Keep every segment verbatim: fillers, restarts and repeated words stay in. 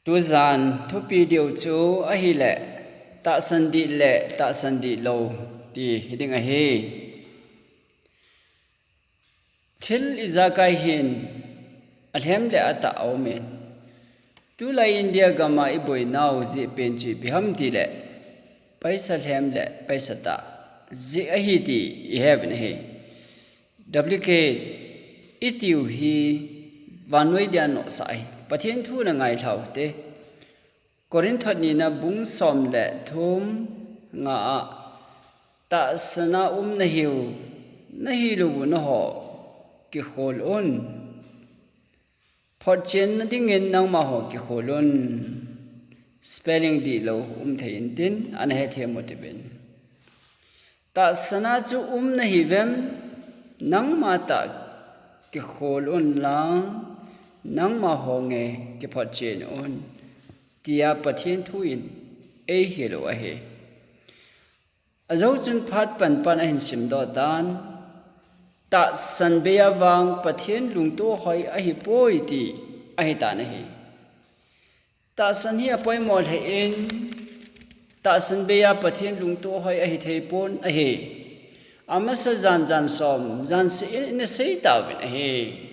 Tujan thupi deu chu ahile, tahsan dih le tahsan dih lou ti hiding ahi. Thil ijakai hin alhem le atah aumin. Tulai India gama iboinau jeh pen chu ipi ham tile, paisa lhem le paisa tah jeh ahi ti iheuvin ahi. Duplicate itiu hi vannoi dia nohsah ahi. Pathen thu na ngailhau te. Corinth thot nina bung som le thum nga a, tahsana um nahiu, nahilou u naho kikhol un. Photchenna dingin nangma ho kikhol un. Spelling dihlou um thei intin, ana hethem u tivin. Tahsana chu um nahiuvem, nangma tah kikhol un lang, nangma ho nge kiphotchen un, tia Pathen thu in eihil u ahi. Ajou chun phat panpan ahin simdoh tan, tahsan bei a vang Pathen lungtoh hoi ahipoi ti ahitan ahi. Tahsan hi apoimo lheh in, tahsan bei a Pathen lungtoh hoi ahithei pon ahi. Amasa jan jan som, jan seh in ina sei tauvin ahi.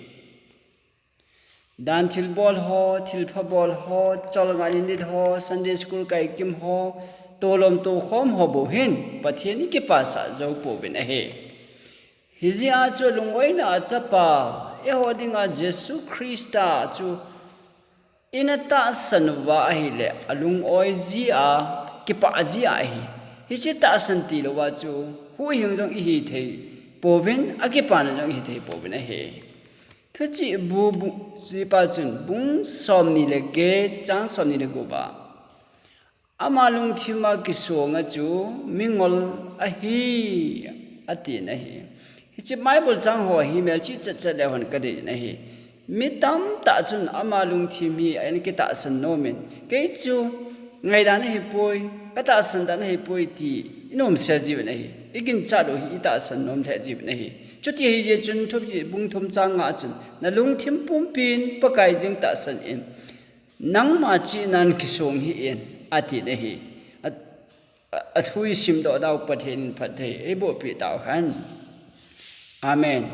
Dan thilbol ho, thilpha bol ho, cholngah ni nit ho, Sunday school kaikim ho, tolom tokhom ho bou hin Pathen ikipasah jou pouvin ahi. Hijeh a chu alungoina a chapa, eiho dinga Jesu Christa chu ina tahsan uva ahile, alungoi jia, kipah jia ahi. Hiche tahsan tilouva chu, huhhing jong ihithei pouvin, akipana jong ihithei pouvin ahi. Thuchih bu, bu, jipa chun, bung somni le get, chang somni le gup a, ama lungthima kisonga chu mingol ahi, atin ahi. Hiche Bible chang ho hi melchih chatchat le hon kadei in ahi. Mi tamtah chun ama lungthim hi ana kitahsan nomin, kei chu ngaidan ahipoi, katahsan dan ahipoi ti inomsel jiuvin ahi. Iginchat u hi itahsan nom lheh jiuvin ahi. Chuti ahijeh chun Thuchih bung thum chang nga chun, nalungthim pumpin Pakai jeng tahsan in, nangma chihnan kisong hih in, atin ahi. A, a, athu isimdoh nau Pathen in phatthei eibohpeh tauhen. Amen.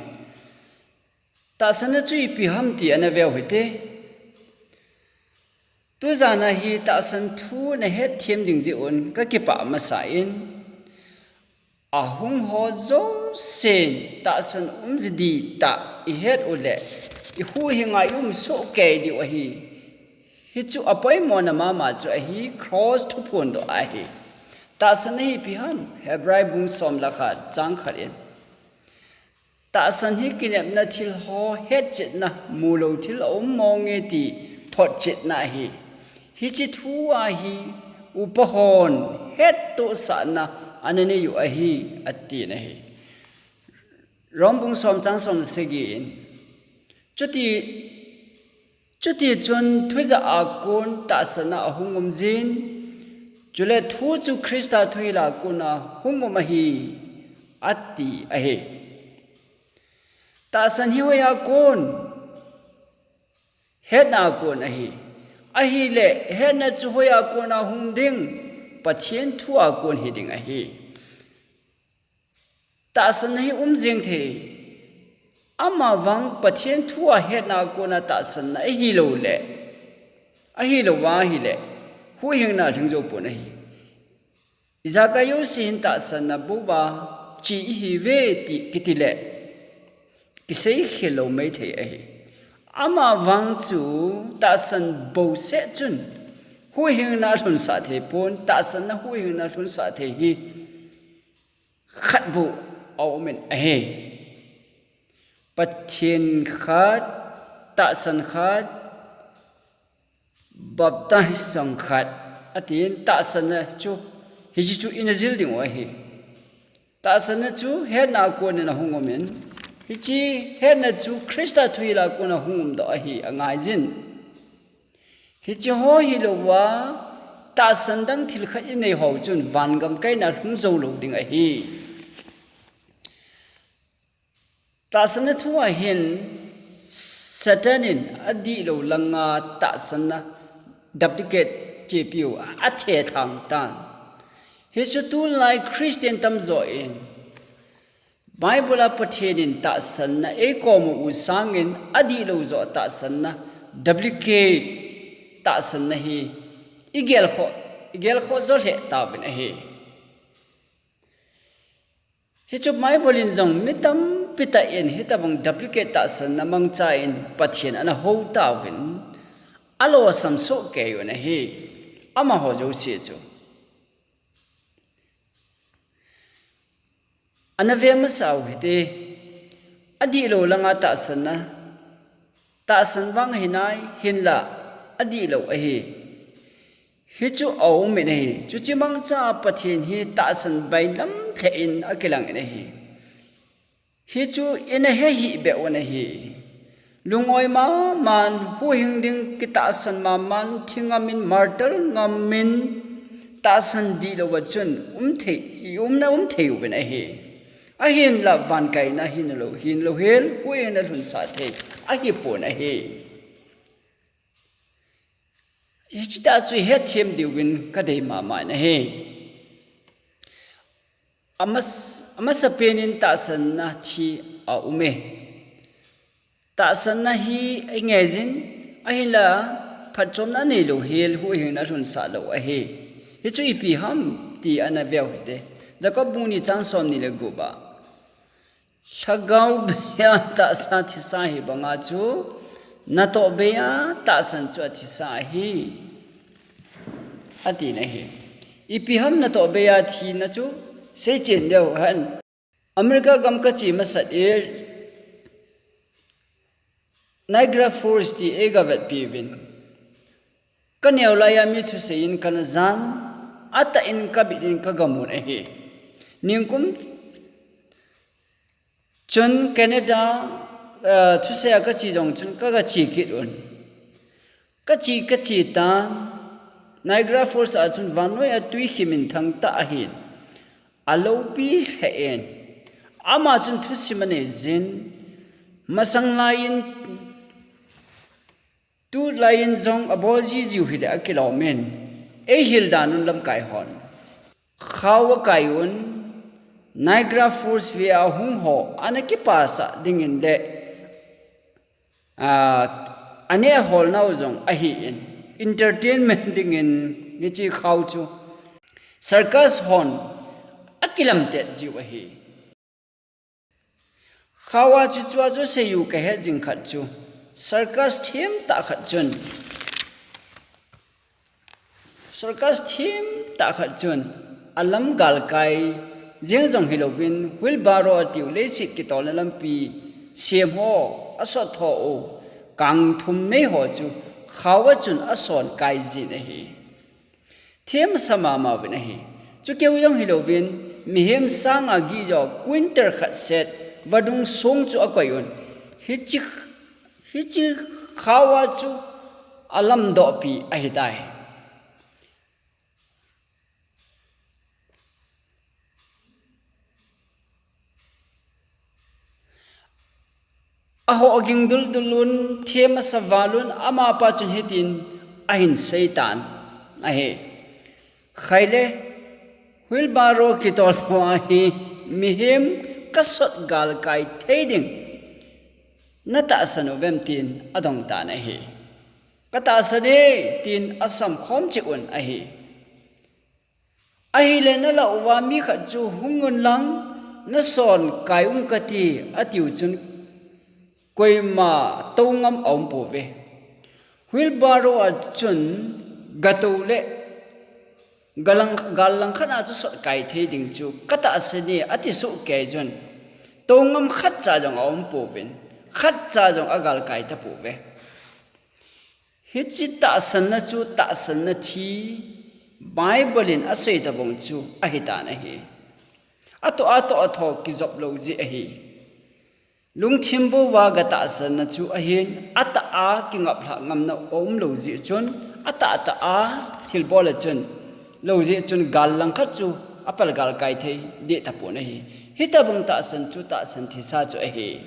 Tahsanna chu ipi ham ti ana veu hite. Tujana hi tahsan thu nahetthem ding jeh un kakipah masa in, ahung ho jousen tahsan umji dihtah ihet uleh, ihuhhinga ium sohkei diu ahi. Hichu apoimona mama chu ahi, cross thuphondoh ahi. Tahsanna hi ipi ham, Hebrai bung som le khat chang khat in, tahsan hi kinepna thil ho hetchetna, mulou thil aum monge ti photchetna ahi. Hiche thua hi upahon hettohsahna ana neiu ahi, atin ahi. Rom bung som chang som le sagi in, chuti, chutichun thujah a kon tahsanna ahung umjin, chule thu chu Christa thuhil a kona hung um ahi, ati ahi. Tahsan hi hoiya kon, hetna a kon ahi. Ahile, hetna chu hoiya kona hung ding, Pathen thua kon hiding ahi. Tahsanna hi umjeng thei. Amavang Pathen thua hetna a kona tahsanna ahilouleh, ahilouva ahile, huhhingna lhing jou pon ahi. Ijakai jouse hin tahsanna bouva che ihiuve ti kitile, kiseikhel lou maithei ahi. Amavang chu tahsan bouseh chun huhhingna lhunsah thei pon, tahsanna huhhingna lhunsah thei hi khat bou aumin ahi. Pathen khat, tahsan khat, baptism khat, atin tahsanna chu, hiche chu ina jil dingu ahi. Tahsanna chu hetna a konin ahung umin, hiche hetna chu Christa thuhil a kona hung umdoh ahi, angaijin. Hiche ho hilouva, tahsan dang thil khat inei ho chun vangam kaina lhung jou lou ding ahi. Tahsanna thua hin Satan in adihlou langa tahsanna duplicate chepiu a thethang tan. Hichu tulai Christian tamjo in Bible a Pathen in tahsanna eikom u sangin adihlou jo tahsanna, duplicate tahsanna hi igelkhoh, igelkhoh jo lheh tauvin ahi. Hichu Bible in jong mi tampi tah in hitabang duplicate tahsanna mangcha in Pathen ana hou tauvin, alosam soh kei un ahi. Amaho jouse chu ana ve masa u hite, adihlou langa tahsanna, tahsan vang hinai hinla adihlou ahi. Hichu aum in ahi. Chuche mangcha a Pathen hi tahsan bailam lheh in akilang in ahi. Hichu ina hehih beh un ahi. Lungoi maman, huhhing ding kitahsan maman, thi ngamin, martyr ngamin, tahsan dihlou a chun um thei, i umna um thei uvin ahi. Ahinla vankaina hinlou, hinlou hel, huhhingna lhunsah thei ahipon ahi. Hiche tah chu hethem diuvin kadei mama in ahi. Amas-, amasapen in tahsanna thi aume. Tahsanna hi ingejin, ahinla phatchomna neilou hel huhhingna lhunsah lou ahi. Hichu ipi ham ti ana veu hite. Jacob bung ni chang somni le gup a. Lhagao beia tahsa thisa hi banga chu, natoh beia tahsan chu athisa ahi, atin ahi. Ipi ham natoh beia thina chu, seichen leu hen. America gam kache masat e, Niagara Falls ti eiga vetpi uvin. Kaneo laiya mi thusei in kana jan, atah in kabit in kagamun ahi. Ningkum chun Canada, eh, thusei a kache jong chun kaga che kit un. Kache, kache tan, Niagara Falls a chun vannoi a tui hi minthang tah ahin. Aloupi lheh in. Ama chun thusim anei jin. Masang laiyin, tulaiyin jong abol jijiu hile akilom in. Eihil dan un lamkai hon. Khao akai un, Niagara Falls vea hung ho, ana kipasah dingin le, ah, aneh holnau jong ahin, entertainment dingin hiche khao chu circus hon akilamtet jiu ahi. Khao a chu chua chu seiyu kahet jing khat chu, circus themtah khat chun, circus themtah khat chun, alam galkai jeng jong hilouvin, wheelbarrow atiu leiset kitolna lampi sem ho, asot ho u, kang thum nei ho chu khao a chun ason kai jin ahi. Themsa mama uvin ahi. Chukeu jong hilouvin, mihem sang agih jo quintal khat set vadung song chu akoi un. Hiche, hiche khao a chu alamdohpi ahitai. Ahoh ging duldul un, themsa val un, amapa chun hitin ahin seitan ahi. Khaile, wheelbarrow kitol ho ahi, mihem kasot galkai thei ding natahsan uvem tin adong tan ahi. Katahsan e, tin asam khom cheh un ahi. Ahile nalah uva mi khat chu hung un lang, nason kai ung kati, atiu chun koima tou ngam aum pouve. Wheelbarrow a chun gatou le galang, gal langkhat a chu sot kai thei ding chu katahsan e ati soh kei chun, tou ngam khatcha jong aum pouvin, khatcha jong agalkai tapouve. Hiche tahsanna chu tahsanna thi, Bible in asei tabang chu ahitan ahi. Atoh, atoh, atoh kijop lou jeh ahi. Lungthim bou a gatahsanna chu ahin, atah a kingaplhah ngamna aum lou jeh chun, atah tah a thilbol a chun, lou jeh chun gal langkhat chu apal galkai thei deh tapon ahi. Hitabang tahsan chu tahsan thisa chu ahi.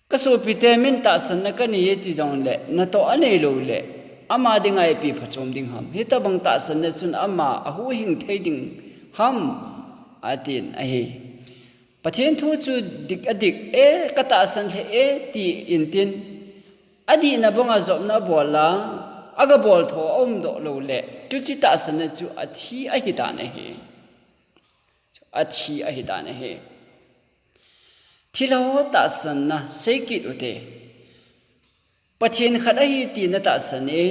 Kasopite, min tahsanna kanei e ti jongle, natoh anei lou le, Ama dinga ipi phachom ding ham? Hitabang tahsanna chun ama ahuhhing thei ding ham? Atin ahi. Pathen thu chu dik adik e, katahsan lheh e, ti intin, adihna banga jopna abol a, agabol tho aumdoh lou le, chuche tahsanna chu athi ahitan ahi. Athi ahitan ahi. Thilha ho tahsanna seikit ute. Pathen khat ahi ti natahsan e,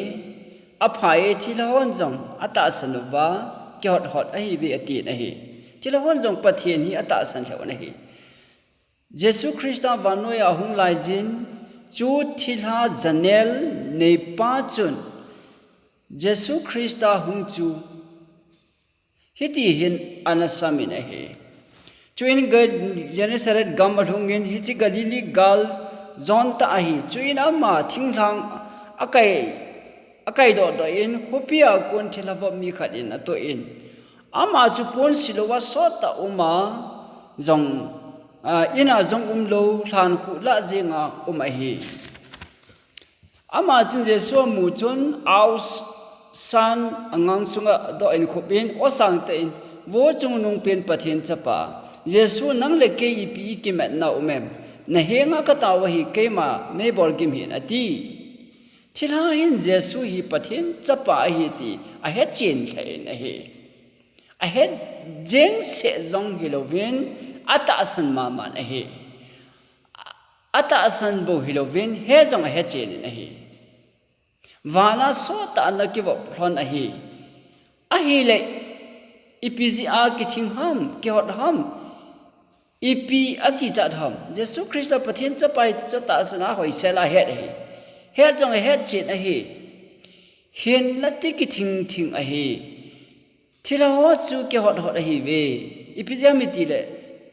apha e, thilha hon jong atahsan uva, kihot hot ahiuve atin ahi. Thilha hon jong Pathen hi atahsan lheh un ahi. Jesu Christa vannoiya ahung laijin, chu thilha janel neipa chun Jesu Christa hung chu hiti hin ana samin ahi. Chuin Ga-, Gennesaret gam alhungin, hiche Galilee gal jon tah ahi. Chuin ama thinglhang akai, akaidoh doh in, khopia kon thilha vop mi khat in atoh in, ama chu ponsil louva sottah uma jong, a, ina jong umlou, lhankhuh lah jenga um ahi. Ama chun Jesu amu chun, aosan angang sunga adoh in, akhupin, O sangtah in, Vo chungnungpen Pathen Chapa, Jesu, nang le kei ipi ikimatna um em? Nahenga katao ahi, keima neibol gim hih in, ati. Thilha hin Jesu hi Pathen Chapa ahi ti ahechen lheh in ahi. Ahet jeng seh jong hilouvin, atahsan maman ahi. Atahsan bou hilouvin, he jong ahechen in ahi. Vana sottah ana kivop lhon ahi. Ahile, ipi jeh a kithing ham, kihot ham, ipi akichat ham? Jesu Christa Pathen Chapa ahi ti chu atahsan a ahoisel a ahet ahi. Het jong ahetchen ahi. Hinla ti kithing thing ahi. Thilha ho chu kihot hot ahiuve. Ipi jeh ham itile,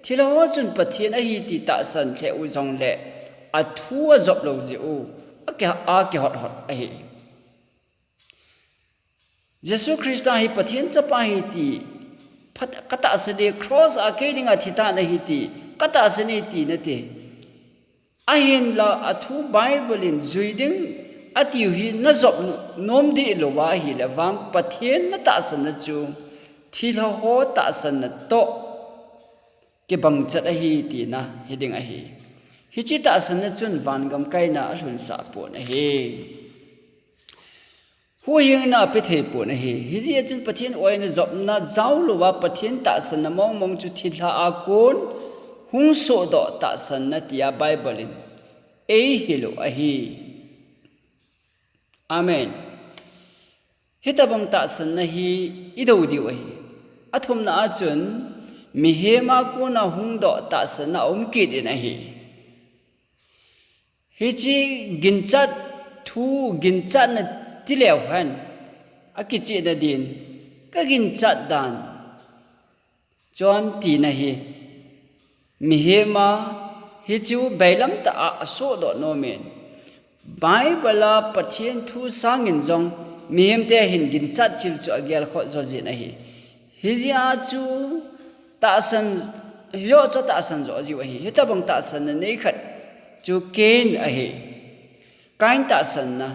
thilha ho chun Pathen ahi ti tahsan lheh u jongle, athu ajop lou jeh u, aki-, akihot hot ahi. Jesu Christa hi Pathen Chapa ahi ti, phat-, katahsan e, cross a kei dinga thitan ahi ti, katahsan e ti nate. Ahinla athu Bible in jui ding atiu hi najop nom dih louva ahile vang Pathen natahsanna chu thilha ho tahsanna toh kibang chet ahi tina hiding ahi. Hiche tahsanna chun vangam kaina alhunsah pon ahi. Huhhingna apethei pon ahi. Hijeh a chun Pathen oina jopna jao louva Pathen tahsanna mongmong chu thilha a kon hung sohdoh tahsanna tia Bible in eihil u ahi. Amen. Hitabang tahsanna hi idou diu ahi. Athumna a chun mihem a kona hungdoh tahsanna aum kit in ahi. Hiche ginchat thu, ginchatna tileu hen, akichehna din, kaginchat dan chun tina hi, mihem a hichu bailam tah a asohdoh nom in, Bible a Pathen thu sangin jong mihemte hin ginchat thil chu agelkhoh jo jin ahi. Hijeh a chu tahsan, hijoh chu tahsan jo jiu ahi. Hitabang tahsanna nei khat chu Cain ahi. Cain tahsanna,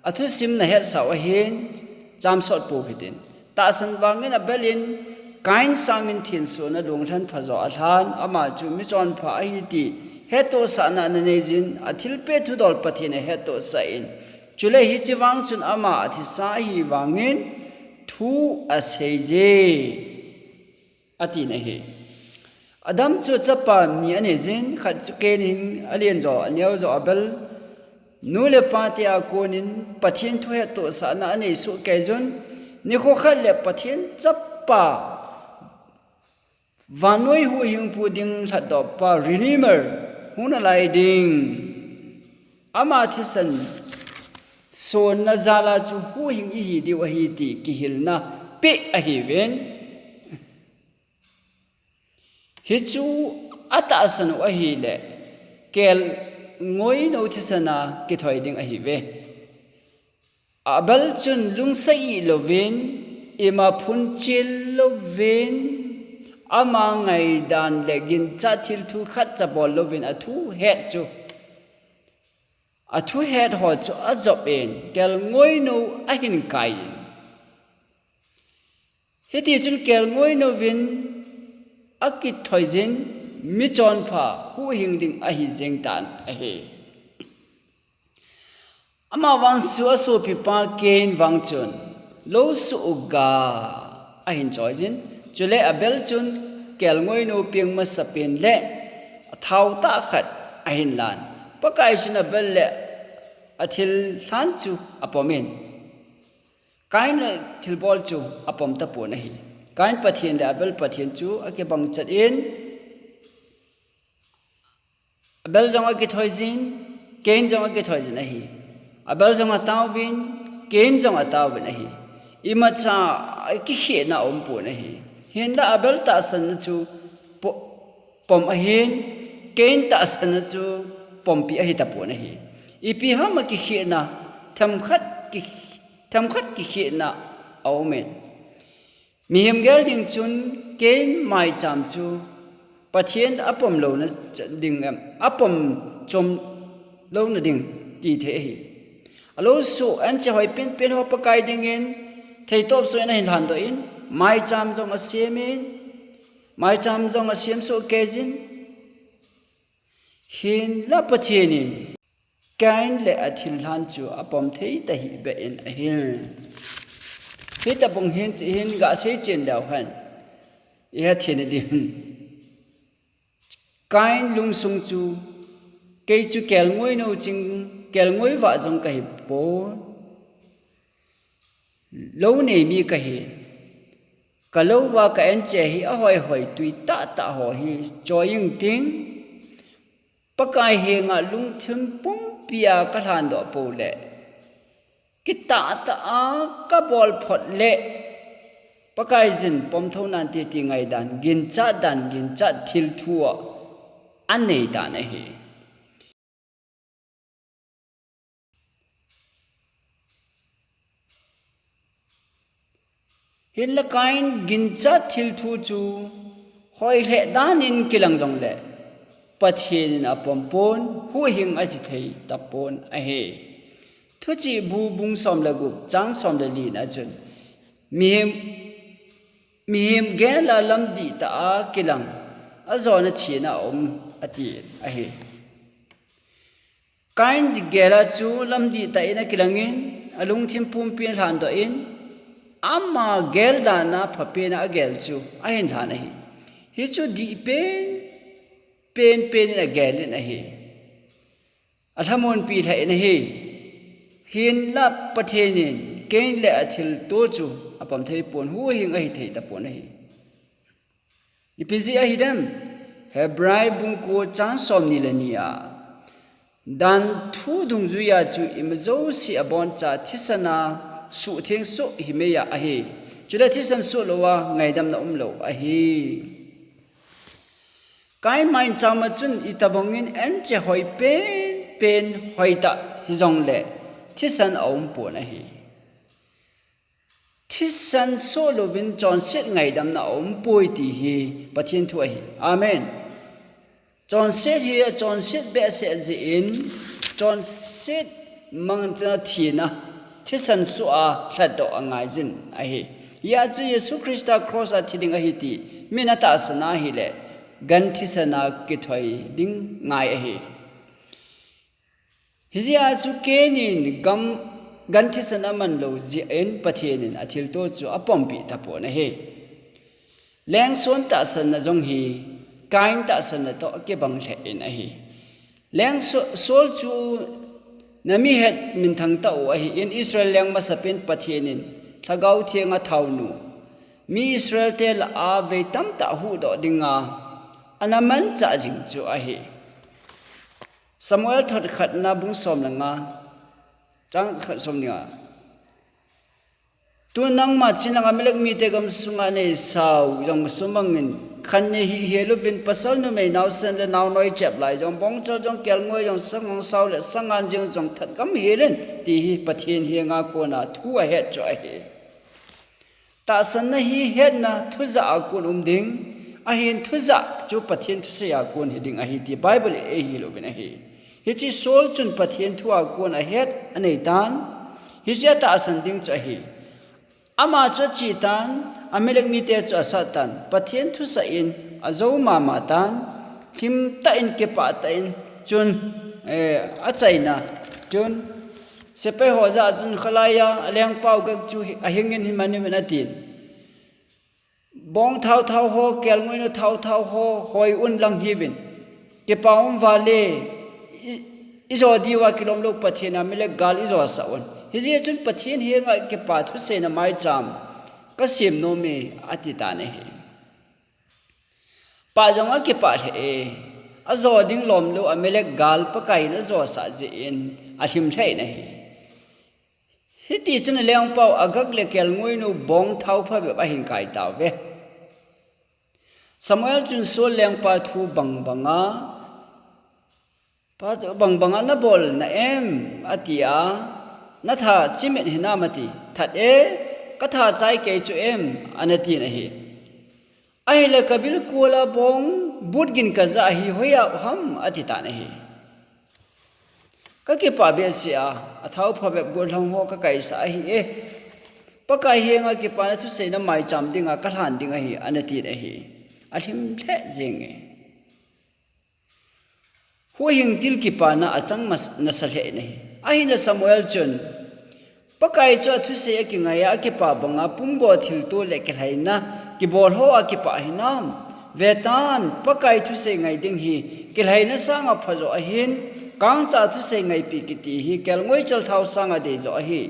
athusim nahetsah u ahin, chamsot pou hitin. Tahsan vangin Abel in, Cain sangin thensohna lunglhan phajo alhan, ama chu michonpha ahi ti hettohsahna ana neijin, athilpeh thudol Pathen ahettohsah in. Chule hiche vang chun ama athisa ahi vangin thu aseije. Atina ahi. Adam chu chapa ni aneijin, khat chu Cain in alen jo, aneo jo Abel, nu le pate a konin Pathen thu hettohsahna anei sohkei jun, nikho khat le Pathen chapa, vannoi huhhingpu ding lhatdohpa, Redeemer, hung nalai ding. Ama thisan sonna jal a chu huhhing ihi diu ahi ti kihilna peh ahiuvin. Hichu atahsan u ahile, kelngoinou thisan a kithoi ding ahiuve. Abel chun lungsa ih louvin, ima phunchil louvin, ama ngaidan le ginchat thil thu khatcha bol louvin athu het chu athu het ho chu ajop in, kelngoinou ahin kai in. Hiti chun kelngoinou vin akithoi jin, michonpha huhhing ding ahi jeng tan ahi. Ama vang chu asopipa Cain vang chun, lo suh uga ahin choi jin. Chule Abel chun kelngoinou peng masapen le thao tah khat ahin lan. Pakai chun Abel le athil lhan chu apom in. Cain le thilbol chu apom tapon ahi. Cain Pathen le Abel Pathen chu akibang chat in, Abel jong akithoi jin, Cain jong akithoi jin ahi. Abel jong ataovin, Cain jong ataovin ahi. Imacha kikhehna aumpon ahi. Hinla Abel tahsanna chu po-, pom ahin, Cain tahsanna chu pompi ahi tapon ahi. Ipi ham a kikhehna, themkhat ki-, themkhat kikhehna aumin. Mihem gel ding chun Cain maicham chu Pathen apom louna ding em, apom chom louna ding ti thei ahi. Alo suh anche hoi penpen ho Pakai dingin theitop soh in ahin lhandoh in, maicham jong asem in, maicham jong asem soh kei jin, hinla Pathen in Cain le athil lhan chu apom thei tahih beh in ahi. Hitabang hin, hin gasei chen leu hen ihet thei nading. Cain lungsung chu, kei chu kelngoinou ching, kelngoi vah jong kahi pon. Lo nei mi kahi. Ka lo va ka anche hi ahoi hoi tui tah tah ho hi choi ing ting. Pakai henga lungthim pumpia ka lhandoh pou le, kitah tah a ka bol phot le, Pakai jin pom thou nante ti ngaidan, ginchat dan, ginchat thil thu a anei dan ahi. Hinla Cain ginchat thil thu chu hoi lheh dan in kilang jongle, Pathen in apom pon, huhhing achi thei tapon ahi. Thuchih bu bung som le gup, chang som le li na chun, mihem, mihem gel a lamdih tah a kilang, ajona thina aum, ati ahi. Cain gel a chu lamdih tah in akilang in, alungthim pumpin alhandoh in, ama gel dan a phapen a agel chu ahin lhan ahi. Hichu dih pen, pen pen in agel in ahi. Alhamonpi lheh in ahi. Hinla Pathen in Cain le athilto chu apom thei pon, huhhing ahi thei tapon ahi. Ipi jeh ahi dem? Hebrai bung ko chang som ni le ni a, dan thu dungjuia chu ima jouse aboncha thisan a suhtheng soh hi meiya ahi. Chule thisan soh louva ngaidamna umlou ahi. Cain maicham a chun itobang in anche hoi pen pen hoitah hijongle thisan aum pon ahi. Thisan soh louvin chonset ngaidamna aumpoi ti hi Pathen thu ahi. Amen. Chonset hi achonset behseh jeh in, chonset mangna thina, thisan soh a lhatdoh angaijin ahi. Hijeh chun Jesu Christa cross a thi ding ahi ti min atahsan ahile, gan thisan a kithoi ding ngai ahi. Hijeh a chu Cain in gam, gan thisan aman lou jeh in Pathen in athilto chu apompi tapon ahi. Lengson tahsanna jong hi Cain tahsanna toh akibang lheh in ahi. Leng So-, Saul chu nami het minthang tah u ahi in, Israel leng masapen Pathen in Lhagao Theng athaonu, mi Israel te lah a vei tamtah huhdoh dinga ana manchah jing chu ahi. Samuel thot khatna bung som le nga, chang khat som le nga. Tun nangma chin langa Amalek mite gamsunga neisau jong sumangin, khan neihih hel uvin, pasal numei naosen le naonoi chep lai jong, bongchal jong, kelngoi jong, sangongsao le sangan jeng jong that gam hel in, ti hi Pathen henga kona thu ahet chu ahi. Tahsanna hi hetna thujah a kon um ding, ahin thujah chu Pathen thusei a kon hi ding ahi ti Bible in eihil uvin ahi. Hiche Saul chun Pathen thu a kon ahet anei tan. Hiche atahsan ding chu ahi. Ama chu ache tan, Amalek mite chu asat tan. Pathen thusah in ajou mama tan. Lhim tah in, kipah tah in chun, eh, achaina chun, sepai ho jah a chun, khalai a alengpau Agag chu hi, ahing in, himani uvin atin. Bong thao thao ho, kelngoinu thao thao ho, hoi un lang hiuvin. Kipa um vale, i, ijo diuva kilom lou Pathen a Amalek gal ijo sah un. Hijeh chun Pathen henga kipa thuseina maicham kasem nom e, ati tan ahi. Pa jong akipah lheh e, ajo ding lom lou Amalek gal Pakai in ajo sah jeh in alhim lheh in ahi. Hiti chun alengpau Agag le kelngoinu bong thao phabep ahin kai tauve. Samuel chun Saul lengpa thu bang banga, pa thu bang banga nabol na em, ati a, natha chimit hinam ati, that e, katha chai kei chu em, ana tin ahi. Ahile kabilkol a bong but gin kajah hi hoiya ham, ati tan ahi. Kakipah behseh a, athao phabep gollhang ho kakaisah ahi e. Pakai henga kipana thuseina maicham dinga kalhan ding ahi, ana tin ahi. Alhim lheh jeng e. Huhhing til kipana achang mas-, nasa lheh in ahi. Ahinla Samuel chun, Pakai chu athusei akingai a, akipa banga pumgo thilto le kilhaina kibol ho a kipah hinam? Vetan, Pakai thusei ngai ding hi kilhaina sanga phajo ahin, kangcha thusei ngaipi kiti hi kelngoi chalthao sanga deijo ahi.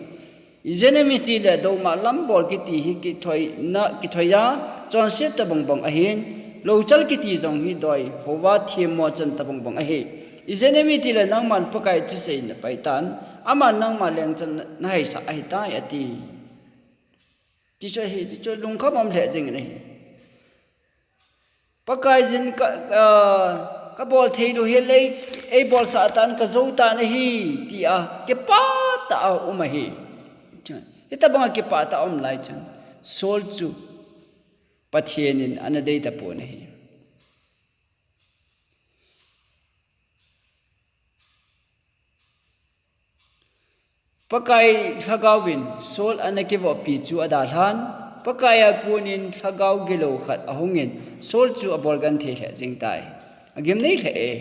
Ijeh inem itile douma lam bol kiti hi kithoina, kithoiya chonset tobang bang ahin, louchal kiti jong hi doi houva themmo chan tobang bang ahi. Ijeh inem itile nangman Pakai thusei napaitan, aman nangma lengchan nahaisah ahitai, ati. Tichu ahi, tichu lungkham um lheh jengin ahi. Pakaiyin ka, ka, kabol theilou hi lei, eibolsah tan, kajou tan ahi, tia kipah tah a um ahi. Hitobanga kipah tah a um lai chun Saul chu Pathen in ana deitapon ahi. Pakai lhagaovin Saul ana kivoppi chu adalhan, Pakai a konin lhagao gilou khat ahungin Saul chu abolgenthei lheh jengtai. Agimnei lheh e.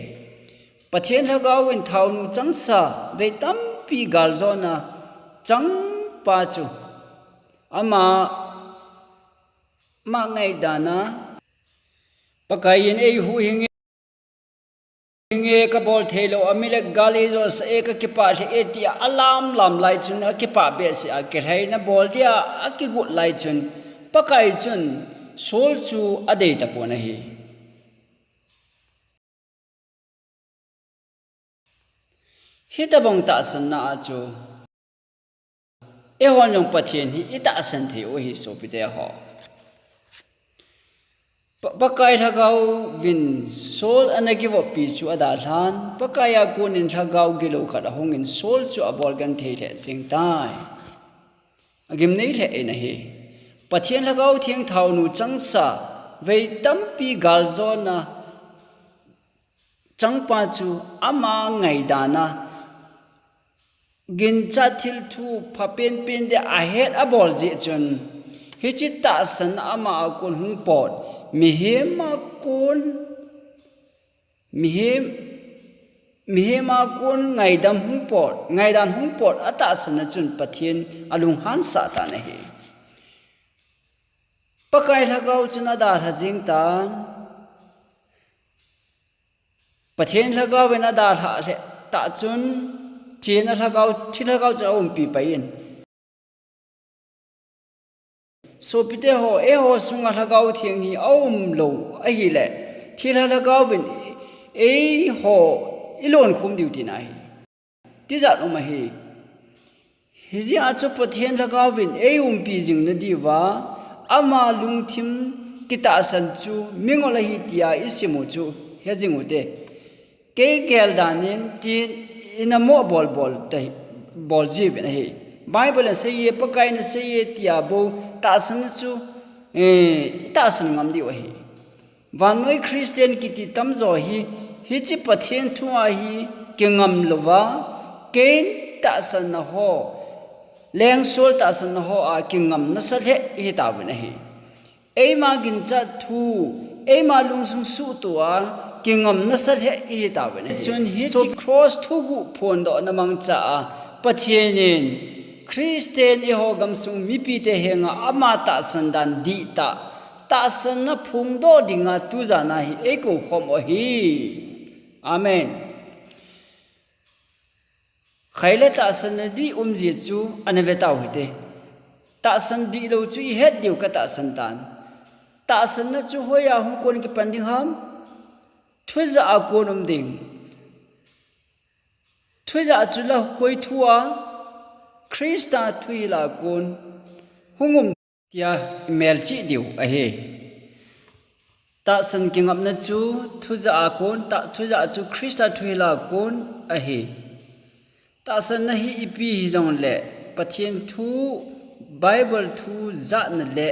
Pathen lhagaovin thaonu changsa vei tampi galjona changpa chu ama, ama ngaidana, Pakaiyin eihuhhing e, kabol theilou Amalek gal eijosah e, kakipah lheh e, tia alamlam lai chun, akipah behseh a kilhaina bol dia akigot lai chun, Pakai chun Saul chu adeitapon ahi. Hitobang tahsanna a chu eihon jong Pathen hi itahsan thei u ahi sopite ho. Pa-, Pakai lhagaovin Saul ana kivoppi chu adalhan, Pakai a konin lhagao gilou khat ahungin Saul chu abolgenthei lheh jengtai. Agimnei lheh in ahi. Pathen lhagao theng thaonu changsa vei tampi galjona changpa chu ama ngaidana, ginchat thil thu phapenpen dia ahet abol jeh chun, hiche tahsan ama a kon hung pot, mihem a kon, mihem, mihem a kon ngaidam hung pot, ngaidan hung pot atahsan a chun Pathen alunghansah tan ahi. Pakai lhagao chun adalha jengtan. Pathen lhagaovin adalhah lheh tah chun, thina lhagao, thi lhagao chun aumpi paiyin. Sopite ho, eiho sunga lhagao theng hi aumlou ahile, thilha lhagaovin eiho ilonkhum diu tina ahi. Tijat um ahi. Hijeh a chu Pathen lhagaovin eiumpi jing nadiuva, ama lungthim kitahsan chu mingol ahi tia isimu chu hejing ute. Kei geldan in tin, ina mo bol bol te, bol jiuvin ahi. Bible in aseiye, Pakai in aseiye tia bou tahsan chu, eh, itahsan ngam diu ahi. Vannoi Christian kiti tamjo hi, hiche Pathen thu a hi, kingam louva, Cain tahsanna ho, lengsol tahsanna ho a kingam nasa lheh ihi tauvin ahi. Eima ginchat thu, eima lungsung suhtoh a kingam nasa lheh ihi tauvin ahi. Chun hiche cross thuguh phondohna mangcha a Pathen in Christian eiho gamsung mipite henga ama tahsan dan dihtah, tahsanna phongdoh dinga tujan a hi eikou khom u ahi. Amen. Khaile tahsanna dih umji chu ana ve tau hite. Tahsan dihlou chu ihet diu katahsan tan. Tahsanna chu hoiya hung kon kipan ding ham? Thujah a kon um ding. Thujah chu la koi thu a? Christa thuhil a kon hung um tia imelchih diu ahi. Tahsan kingapna chu thujah a kon, tah, thujah chu Christa thuhil a kon ahi. Tahsanna hi ipi hijongle Pathen thu, Bible thu jahna le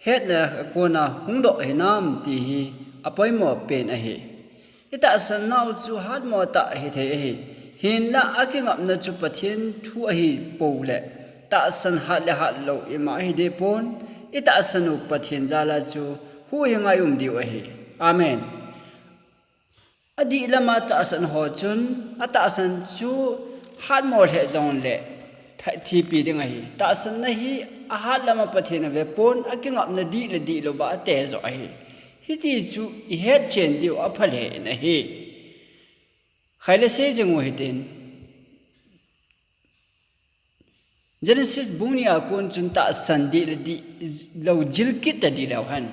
hetna a kona hungdoh hinam ti hi apoimo pen ahi. Itahsan nau chu hatmo tah hithei ahi. Hinla akingapna chu Pathen thu ahipou le tahsan hat le hatlou ima ahi dehpon, itahsan u Pathen jal a chu huhhinga i um diu ahi. Amen. Adih lama tahsan ho chun atahsan chu hatmo lheh jongle tha-, thipi ding ahi. Tahsanna hi ahat lama Pathen avepon, akingapna dih le dihlouva atejoh ahi. Hiti chu ihetchen diu aphalheh in ahi. Khaile seijing u hitin, Genesis bung ni a kon chun tahsan dih le dihlou jilkit ta dihleu hen.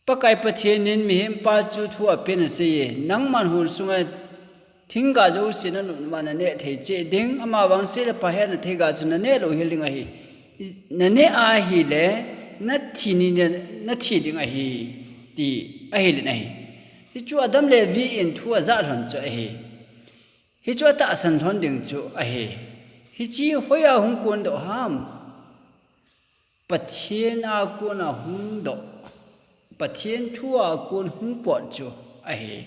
Pakai Pathen in mihempa chu thu apen aseiye, nangman hul sunga thingga jouse nanopnop a naneh thei cheh ding, amavang seile pha hetna theiga chu naneh louhel ding ahi. Naneh ahile nathi ni, nathi ding ahi, ti ahil in ahi. Hichu Adam le Evi in thu ajah lhon chu ahi. Hichu atahsan lhon ding chu ahi. Hiche hoiya hung kondoh ham? Pathen a kona hungdoh, Pathen thu a kon hung pot chu ahi.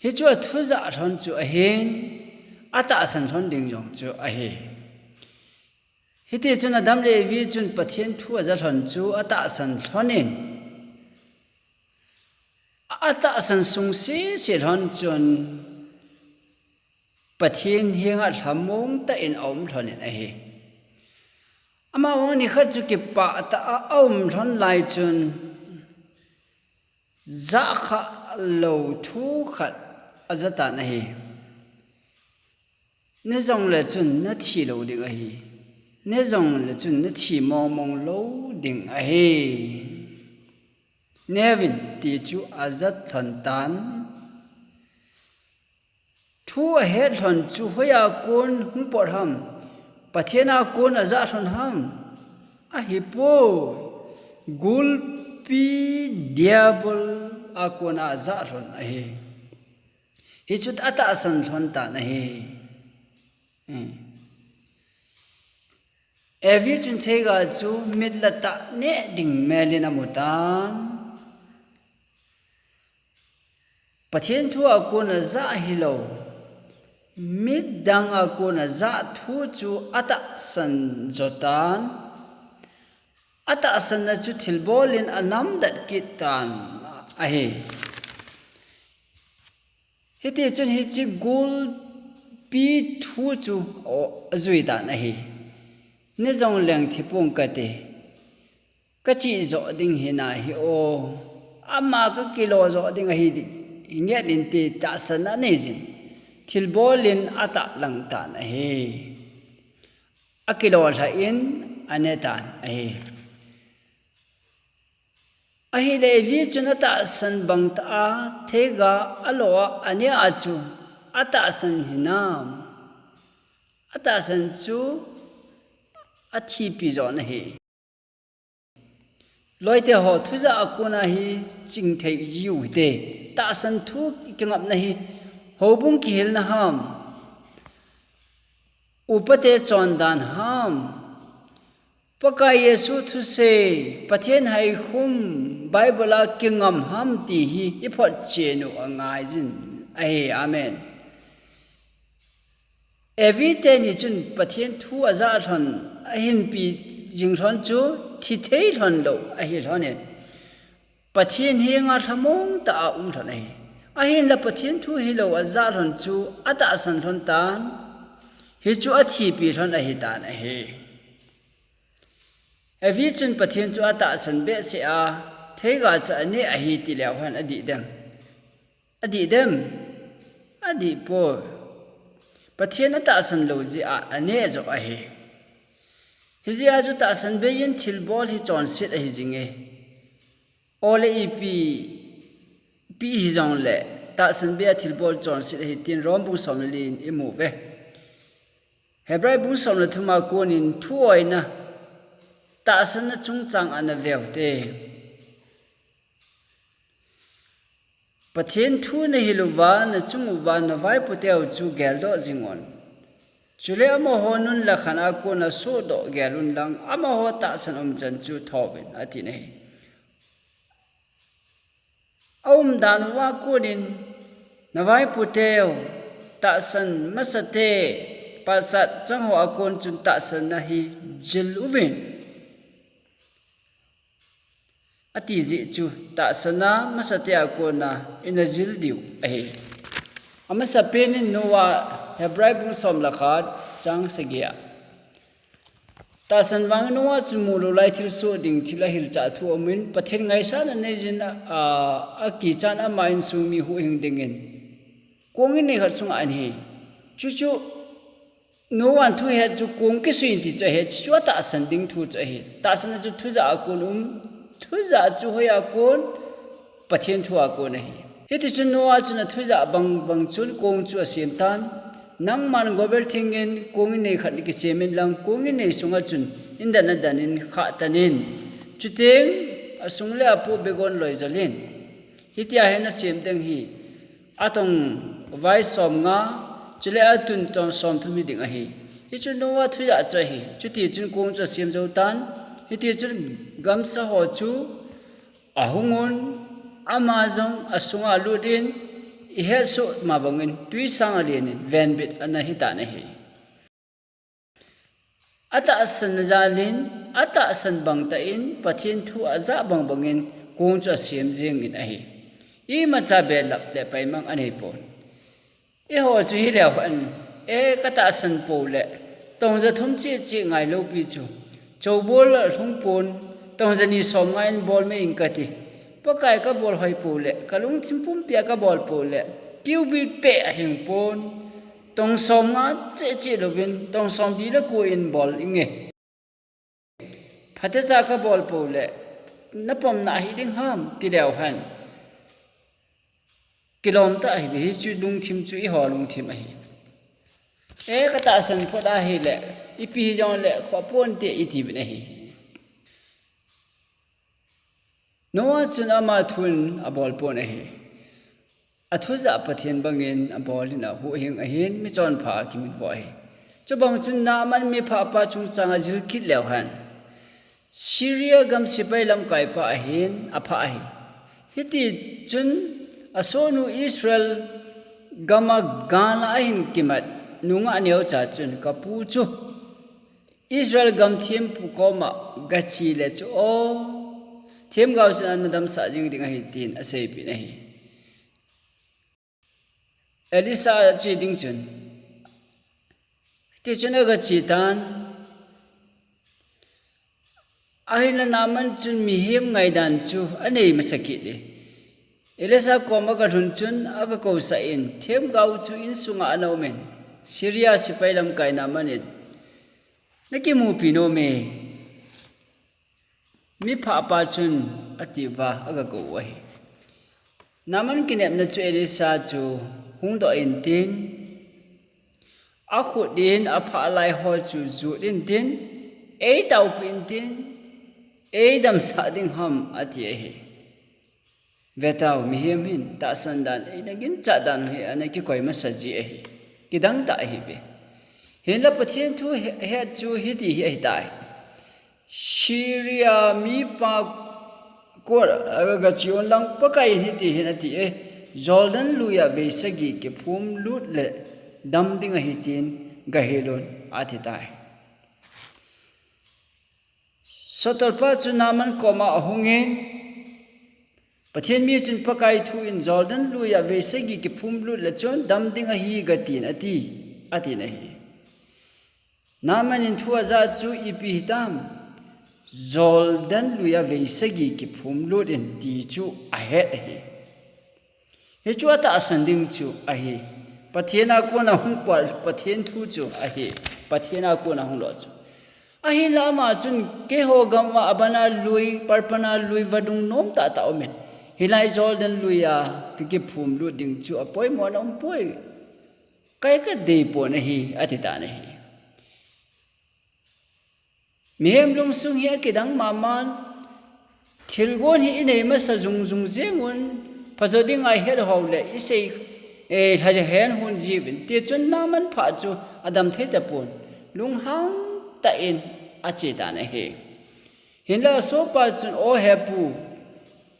Hichu athujah lhon chu ahin, atahsan lhon ding jong chu ahi. Hitichun Adam le Evi chun Pathen thu aja lhon chu atahsan lhonin, atahsan sung sese lhon chun Pathen henga lhamong tah in aum lhonin ahi. Amavang nikhat chu kipah tah a aum lhon lai chun, jahkhah lou thu khat aja tan ahi. Nejongle chun nathi lou ding ahi. Nejongle chun nathi mongmong lou ding ahi. Neuvin ti chu aja lhon tan. Thu ahet lhon chu hoiya kon hung pot ham? Pathen a kon ajah lhon ham? Ahipoi. Gulpi Diabol a kona ajah lhon ahi. Hichu atahsan lhon tan ahi. Evi chun theiga chu mit le tah neh ding melin amu tan. Pathen thu a kona jah hilou, mit dang a kona jah thu chu atahsan jo tan. Atahsanna chu thilbol in anamdet kit tan ahi. Hitichun hiche gulpi thu chu ajui tan ahi. Nejongleng thi ponge kati. Kachih joh ding hina hi o. Ama kakilo joh ding ahi, nget inte tahsan aneijin. Thilbol in atahlang tan ahi. Akilo lhah in ane tan ahi. Ahile Evi chun atahsan bang tah a theiga alo a ane a chu atahsan hinam? Atahsan chu athipi jo ahi. Loite ho, thujah a kona hi chingthei jiu hite. Tahsan thu kingapna hi houbung kihilna ham? Upate chondan ham? Pakai Jesu thusei, Pathen haikhum, Bible a kingam ham ti hi i photchen u angaijin ahi. Amen. Evi teni chun Pathen thu aja lhon, ahinpi jing lhon chu thi thei lhon lou ahi lhon e. Pathen henga lhamong tah a um lhon ahi. Ahinla Pathen thu hilou aja lhon chu atahsan lhon tan, hichu athipi lhon ahi tan ahi. Evi chun Pathen chu atahsan behseh a, theiga chu aneh ahi tileu hen adih dem? Adih dem? Adih poi. Pathen atahsan lou jeh a aneh joh ahi. Hijeh a chu tahsan bei in thilbol hi chonset ahi jing e. Ole ipi, ipi hijongle, tahsan bei a thilbol chonset ahi tin Rom bung som le li in imu uve. Hebrai bung som le thum a konin thuoina, tahsanna chungchang ana veu te. Pathen thu nahil uva, nachung uva, navaipoteu chu geldoh jing un. Chule amaho nun le khan a kona sohdoh gel un lang, amaho tahsan umchan chu thouvin, ati nahi. Aumdan uva konin, navaipoteu, tahsan masate, pachat chang ho a kon chun tahsanna hi jil uvin. Ati jeh chu tahsanna masate a kona ina jil diu ahi. Amasapen in Noah, Hebrai bung som le khat chang sagi a. Tahsan vang Noah chun mulou lai thilsoh ding thil ahilchah thu aumin, Pathen ngaisahna neijin a, akichan ama insung mi huhhing dingin kong in nei khat sunga ahin. Chuchu Noah in thu ahet chu kong kisui in ti chu ahi, chuchu atahsan ding thu chu ahi. Tahsanna chu thujah a kon um, thujah chu hoiya kon, Pathen thu a kon ahi. Hitichun Noah chun athujah bangbang chun kong chu asem tan. Nangman gobel thingin kong in nei khat kisem in lang, kong in nei sunga chun indan adan in khah tan in. Chuteng asung le apoh begon loi jol in. Hitia hi nasem ding hi. Atongvai somnga, chule atun tong somthum hiding ahi. Hichu Noah thujah chu ahi. Chutichun kong chu asem jou tan. Hitichun gamsa ho chu ahung un, ama jong asunga alut in, ihet soh ma bangin, twisang alen in, venbit ana hitan ahi. Atahsan jal in, atahsan bang tah in, Pathen thu ajah bangbang in, kong chu asem jeng in ahi. Imacha belap le paimang anei pon. Eiho chu hileu hen, e katahsan pou le, tong ja thum cheh cheh ngailou pi chu, chobol alhung pon, tong ja ni somnga in bol mai ing kati. Pakai kabol hoi pou le, kalungthim pumpia kabol pou le, kiu bi peh alhing pon, tong somnga cheh cheh louvin, tong somli le ko in bol inge. Phatecha kabol pou le, napomna hiding ham, tileu hen. Kilom tah ahi, hichu lungthim chu eiho lungthim ahi. E katahsan phot ahile, ipi hijongle, khoh ponte iti uvin ahi. Noah chun ama thun abol pon ahi. Athujah Pathen bangin abol in ahuhhing ahin, michonpha akimin vo ahi. Chubang chun Naaman miphapa chungchang ajil kit leu hen. Syria gam sepai lamkaipa ahin, apha ahi. Hitichun asohnu Israel gama gala ahin kimat nungah neocha chun kapu chu Israel gam thempu koma gache le chu o, themgao chun ana damsah jing ding ahi tin aseipeh in ahi. Elisha che ding chun, tichun agache tan, ahinla Naaman chun mihem ngaidan chu anei masa kit e. Elisha kom agalhun chun agakousah in, themgao chu insunga ana um in, Syria sepai lamkai Naaman in, nakimupi nom e. Miphapa chun atiuva agakou u ahi. Naaman kinepna chu Elisha chu hungdoh intin, akhut in aphah lai ho chu jut intin, eitaopi intin, eidamsah ding ham ati ahi. Vetau, mihem hin tahsan dan, eina ginchat dan u hi ana kikoi masa ji ahi. Kidang tah ahi ve. Hinla Pathen thu he, het chu hiti hi ahitai. Syria mipa Kor aga gachi un lang Pakai in hiti hin ati e, Jordan lui a vei sagi kiphum lut le dam ding ahi tin gahil un ati tai. Sotolpa chu Naaman koma ahungin, Pathen mi chun Pakai thu in Jordan lui a vei sagi kiphum lut le chun dam ding ahi gatin ati, atin ahi. Naaman in thu aja chu ipi hitam, Jordan lui a vei sagi kiphum lut in ti chu ahet ahi. Hichu atahsan ding chu ahi. Pathen a kona hung pal, Pathen thu chu ahi. Pathen a kona hung lo chu. Ahinla ama chun keiho gam a abana lui, palpana lui vadung nom tahtah umin. Hilai Jordan lui a kiphum lut ding chu apoimo na umpoi. Kai kadei pon ahi, ati tan ahi. Mihem lungsung hi akidang maman, thilgon hi inei masa jung jung jeng un, phajo ding a ihet hou le, isei, eh, lhaja hen hun jiuvin, tichun Naaman pha chu adam thei tapon, lunghang tah in ache tan ahi. Hinla asopa chun, O hepu,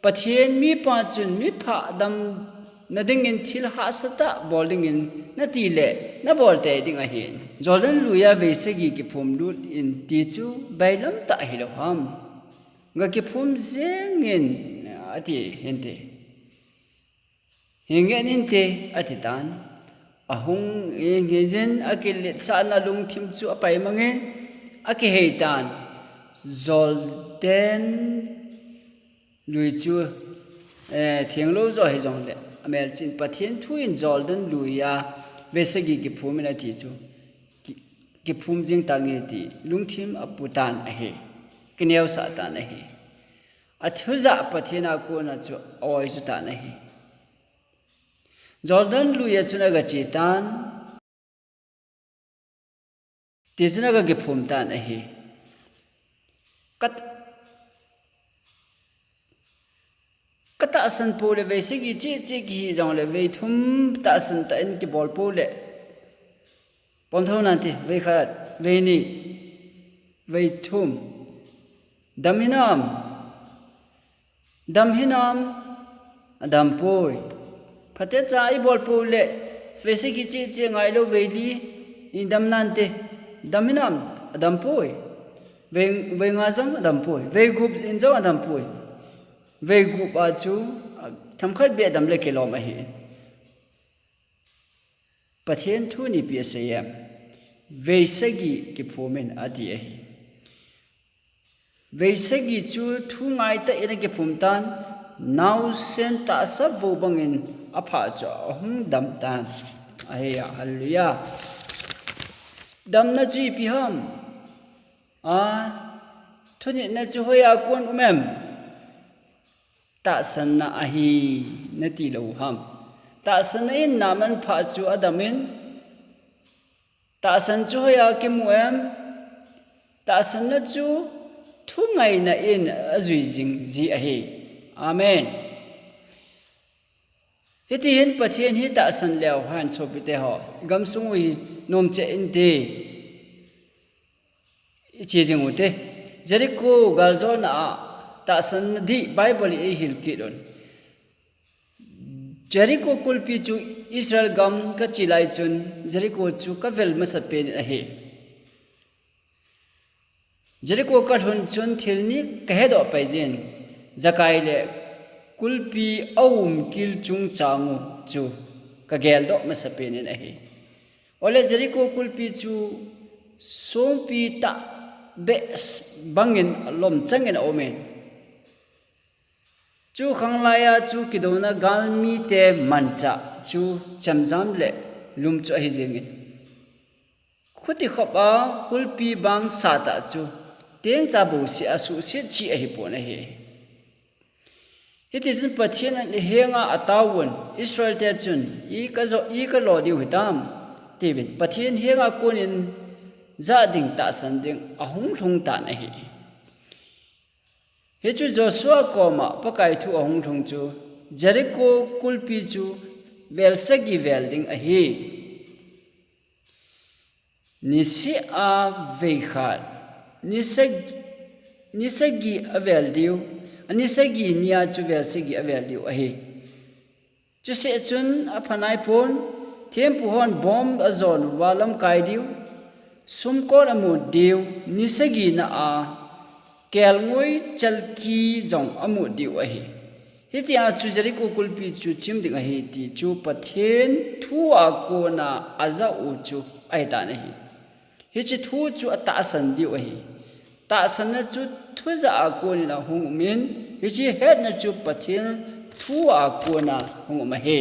Pathen mipa chun mi pha damna dingin thil hahsa tah bol dingin nati le nabol tei ding ahin. Jordan lui a vei sagi kiphum lut in ti chu bailam tah hilou ham. Ga kiphum jeng in ati hinte. Hi ngen inte ati tan. Ahung in hijin akiletsahna lungthim chu apai mangin akihei tan. Jordan lui chu, eh, thenglou jo hijongle, amelchih in Pathen thu in Jordan lui a vei sagi kiphum in ati chu, ki-, kiphum jing tange ti lungthim apu tan ahi, kineosah tan ahi. Athu jah Pathen a kona chu aoi chu tan ahi. Jordan lui a chun aga che tan. Tichun aga kiphum tan ahi. Kat-, katahsan pou le vei sagi che che kihi jongle vei thum tahsan tah in kibol pou le. Pom thou nante, vei khat, vei ni, vei thum. Dam hinam. Dam hinam, adam poi. Phatecha ibol pou le, vei sagi che che ngailou vei li, idam nante. Dam hinam, adam poi. Vei, vei nga jong adam poi. Vei gup in jong adam poi. Vei gup a chu, themkhat beh dam le kilom ahi. Pathen thu in ipi asei em. Vei sagi kiphum in ati ahi. Vei sagi chu thu ngaitah in akiphum tan, naosen tahsa vou bangin apha chu ahung dam tan. Ahi a, hallelujah. Damna chu ipi ham. A, thunitna chu hoiya kon um em. Tahsanna ahi nati lou ham. Tahsanna in Naaman pha chu adam in, tahsan chu hoiya kimu em. Tahsanna chu thungaina in ajui jing ji ahi. Amen. Hiti hin Pathen hi tahsan leu hen sopite ho, gamsung u hi nom cheh inte. Iche jing ute. Jericho galjona a tahsan ding Bible in eihil kit un. Jericho kulpi chu Israel gam kache lai chun Jericho chu kavel masapen in ahi. Jericho kalhun chun thil ni kahedoh pai jin, jakai le kulpi aum kil chungchang u chu kageldoh masapen in ahi. Ole Jericho kulpi chu songpi tah beh bangin lomchang in aumin. Chu khanglai a chu kidouna galmite manchah chu chemjam le lum chu ahi jingin. Khuti khop a kulpi bang satah chu tengcha bouseh a suhset cheh ahipon ahi. Hitichun Pathen henga ataovun, Israelte chun, "I kajo, i kalo diu hitam?" tiuvin, Pathen henga konin jah ding tahsan ding ahung lhung tan ahi. Hichu Joshua koma Pakai thu ahung lhung chu, Jericho kulpi chu vel sagi vel ding ahi. Niseh a veikhat, nisag-, nisagi avel diu, ani sagi nia chu vel sagi avel diu ahi. Chuseh chun apha naipon, thempu hon bomb ajon uva lamkai diu, sumkon amut diu, ni sagina a kelngoi chalki jong amut diu ahi. Hitia chu Jericho kulpi chu chim ding ahi ti chu Pathen thu a kona ajah u chu ahitan ahi. Hiche thu chu atahsan diu ahi. Tahsanna chu thujah a konin ahung umin, hiche hetna chu Pathen thu a kona hung um ahi.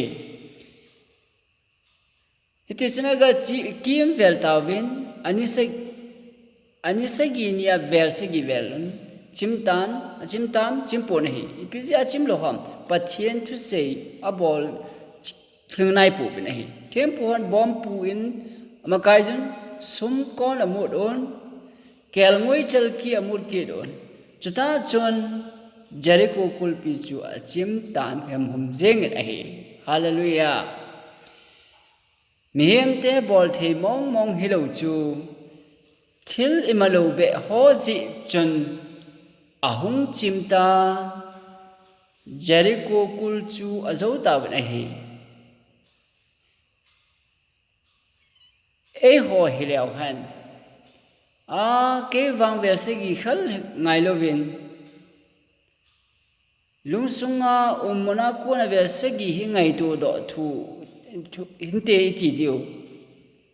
Hiti chun aga chi, kimvel tauvin, ani sa-, ani sagi nia vel sagi vel un, chimtan, achimtan, chimpon ahi. Ipi jeh a chimlou ham, Pathen thusei abol lhing naipouvin ahi. Thempu hon bomb pu in amakai jun, sumkon amut un, kelngoi chalki amut kit un. Chuta chun Jericho kulpi chu achimtan hemhum jengin ahi. Hallelujah. Mihemte bolthei mong mong hilou chu, thil imalou beh ho jeh chun ahung chimta, Jericho kul chu ajou tauvin ahi. Eiho hileu hen, a, kei vang vel sagi khel ngailouvin, lungsunga ummun a kona vel sagi hi ngaito doh thu, thu hinte iti diu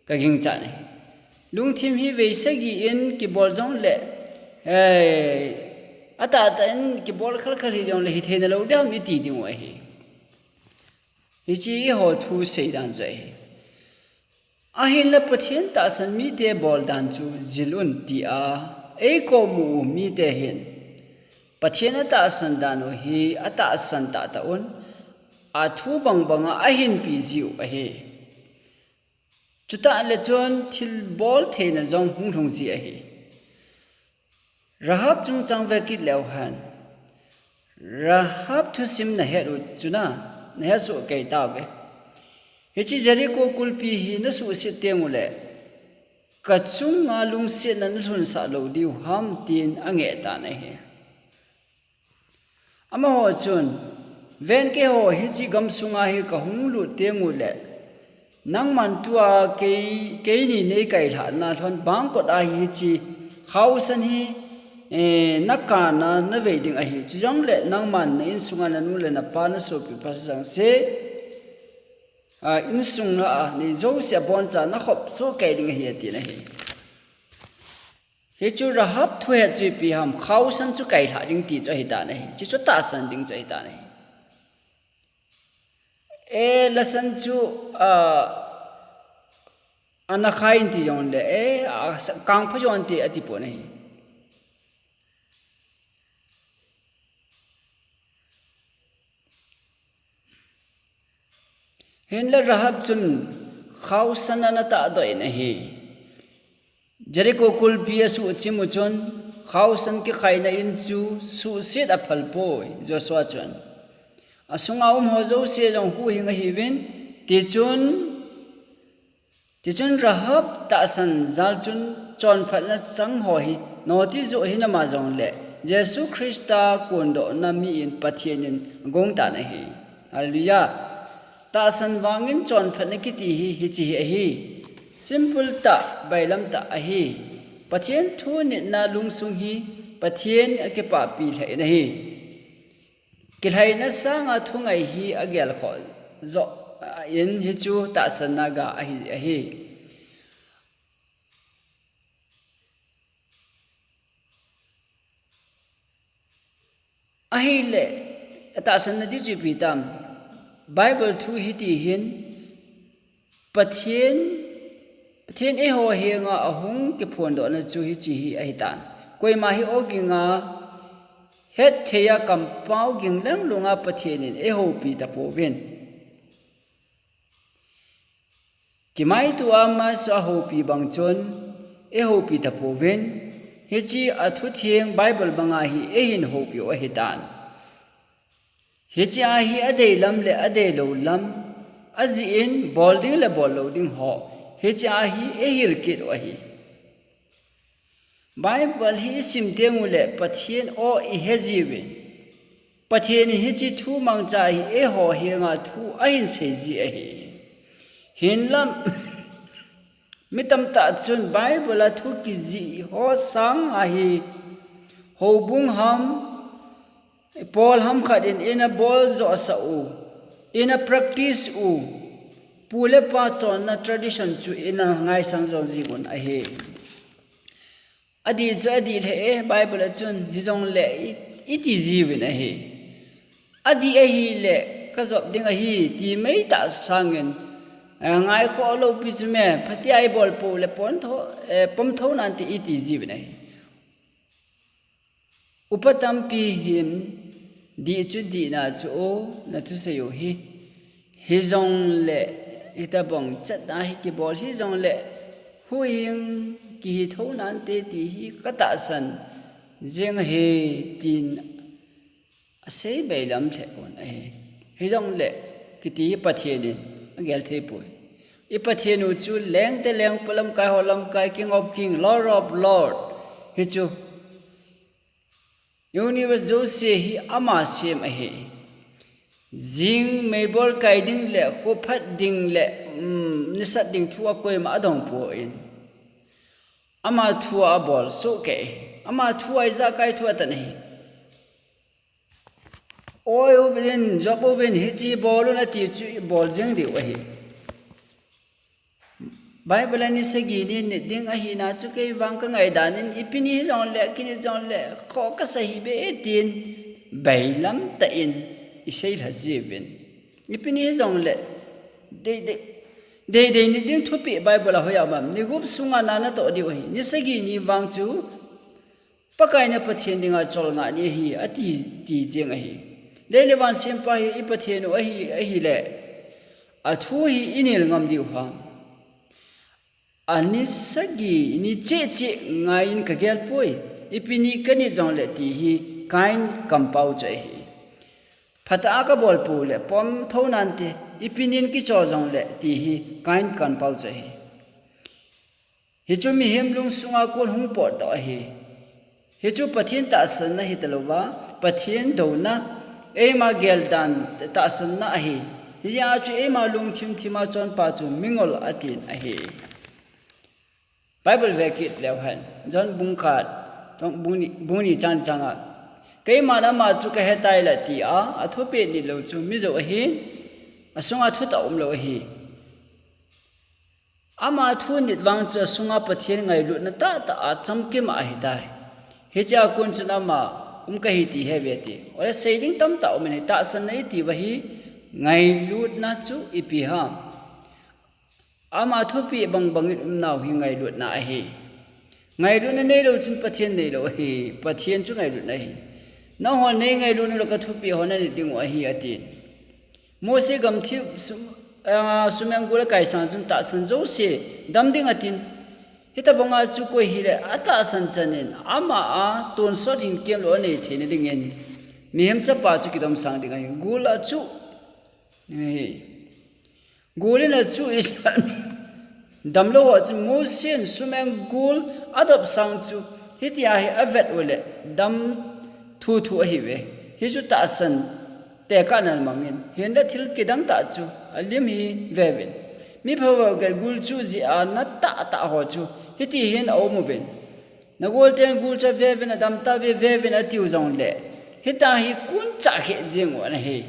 kagingchan ahi. Lungthim hi vei sagi in kibol jongle, eh, atahtah in kibol khalkhal hijongle hitheina lou ding ham iti diu ahi. Hiche eiho thusei dan chu ahi. Ahinla Pathen tahsan mite boldan chu jil un tia eikou mu u mite hin, Pathen atahsan dan u hi atahsan tahtah un, athu bangbanga ahinpi jiu ahi. Chutah le chun thilbol theina jong hung lhung ji ahi. Rahab chungchang vekit leu hen, Rahab thusim nahet u chuna, nahet soh kei tauve. Hiche Jericho kulpi hi nasuhset tengule, kachunga lungsetna nalhunsah lou diu ham tin angeh tan ahi. Amaho chun, ven keiho hiche gamsunga hi kahung lut tengule, nangman tua kei, keini neikailhahna lhon bangkot a hiche khaosan hi, eh, nakana navei ding ahi. Chujongle nangman na insunga nanu le napa nasopi pasal sangse, a, insunga a nei jouse aboncha nakhop soh kei ding ahi atin ahi. Hichu Rahab thuhet chu ipi ham, khaosan chu kailhah ding ti chu ahitan ahi. Hichu tahsan ding chu ahitan ahi. E, lasan chu, a, ana khai in ti jongle, e, a, sa-, kangpha jon ti atipon ahi. Hinla Rahab chun khaosan ana tahdoh in ahi. Jericho kulpi asuhchim u chun, khaosan kikhaina in chu suhset aphal poi, Joshua chun. Asunga umho jouse jong huhhing ahiuvin, tichun, tichun Rahab tahsan jal chun chonphatna changho hi, noti joh hinama jongle, Jesu Christa kondohna mi in Pathen in agong tan ahi. Hallelujah. Tahsan vangin chonphatna kiti hi, hiche hi ahi. Simple tah, bailam tah ahi. Pathen thu nitna lungsung hi, Pathen akipapi lheh in ahi. Kilhaina sanga thungai hi agelkhoh joh in hichu tahsanna ga ahi, ahi. Ahile, atahsanna ding chu ipi tam? Bible thu hiti hin, Pathen, Pathen eiho henga ahung kiphondohna chu hiche hi ahitan. Koima hi ogin a hetthei a kampao ging lenglunga Pathen in eihoupi tapouvin. Kimaito a maiso a houpi bang chun eihoupi tapouvin. Hiche athutheng Bible banga hi eihin houpiu ahitan. Hiche a hi adeilam le adeilou lam, ajeh in bol ding le bollou ding ho, hiche a hi eihil kit u ahi. Bible hi isim tengule Pathen o ihe jiuvin. Pathen in hiche thu mangcha hi eiho henga thu ahin seiji ahi. Hinlam, mi tamtah chun Bible a thu kijih ho sanga hi houbung ham, pawl ham khat in ina boljoh sah u, ina practice u, pu le pa chonna tradition chu ina ngaisang jong jiuvin ahi. Adih chu adih lheh e, Bible a chun hijongle i, iti jiuvin ahi. Adih ahile kajop ding ahi ti meitah sangin, eh, ngaikhoh loupi chu me, phatea ibol pou le pom tho, eh, pom tho nante iti jiuvin ahi. Upa tampi hin dih chu dihna chu o, nathusei u hi. Hijongle hitobang chatna hi kibol hijongle huhhing kihi tho nante ti hi katahsan jing ahi, tin asei bailam lheh un ahi. Hijongle kiti hi Pathen in agel thei poi. I Pathen u chu lengte lengpa, lamkai ho lamkai, King of King, Lord of Lord. Hichu universe jouse hi ama sem ahi. Jing meibol kai ding le, khophat ding le, um, nisat ding thu a koima adong poi. Ama thu a abol soh kei ahi. Ama thu a ijakai thu atan ahi. Oi uvin, jop uvin, hiche bol un ati chu ibol jing diu ahi. Bible a ni sagi ni nit ding ahina chu kei vang kangai dan in, ipi ni hijongle, kinit jongle, kho kasa hih beh e tin, bailam tah in isei lha jiuvin. Ipi ni hijongle, dei, dei, dei, dei nit ding thupeh Bible a hoiya um am, ni gup sunga na natoh diu ahi, ni sagi ni vang chu Pakai na Pathen dinga cholngah ni ahi, ati, ti jeng ahi. Lei le van sempa hi i Pathen u ahi, ahile, athu hi inel ngam diu ham? Ani sagi, ni cheh cheh ngaiyin kagel poi, ipi ni kanit jongle ti hi Kain kampau chu ahi. Phatah a kabol pou le pom tho nante, ipi nin kichol jongle ti hi Kain kampau chu ahi. Hichu mihem lungsunga kon hung potdoh ahi. Hichu Pathen tahsanna hitalouva, Pathen douna, eima geldan tahsanna ahi. Hijeh a chu eima lungthim thima chonpa chu mingol atin ahi. Bible vekit leu hen, John bung khat, tong bung ni, bung ni chang changa, keiman ama chu kahetai la tia athupeh nitlou chu mijou ahi, asunga thutah umlou ahi. Ama thu nit vang chu asunga Pathen ngailutna tahtah a chamkim ahitai. Hichea kon chun ama um kahi ti heuve ati. Ole sei ding tamtah um in ahi, tahsanna iti uva hi ngailutna chu ipi ham? Ama thupeh bangbang in umnau hi ngailutna ahi. Ngailutna neilou chun Pathen neilou ahi. Pathen chu ngailutna ahi. Nangho nei ngailutna le kathupeh ho nanit dingu ahi atin. Mose gamthip sum, ah, sum-eng gul akaisang chun tahsan jouse dam ding atin. Hitobanga chu koi hile atahsan chanin ama a tonsot hinkemlou anei theina dingin mihem chapa chu kidomsang ding ahi. Gul a chu, hi, gul in achu isan damlou ho chu Mose in sum-eng gul adopsang chu hitia hi avet ule dam thuthu ahiuve. Hichu tahsan tekahna mangin, hinla thil kidang tah chu alim hi veuvin. Mi phabep gul chu jeh a na tahtah ho chu hiti hin aum uvin. Nagolten gul chu aveuvin, adamtauve, veuvin atiu jongle, hitia hi kon chah kheh jeng u ana hi.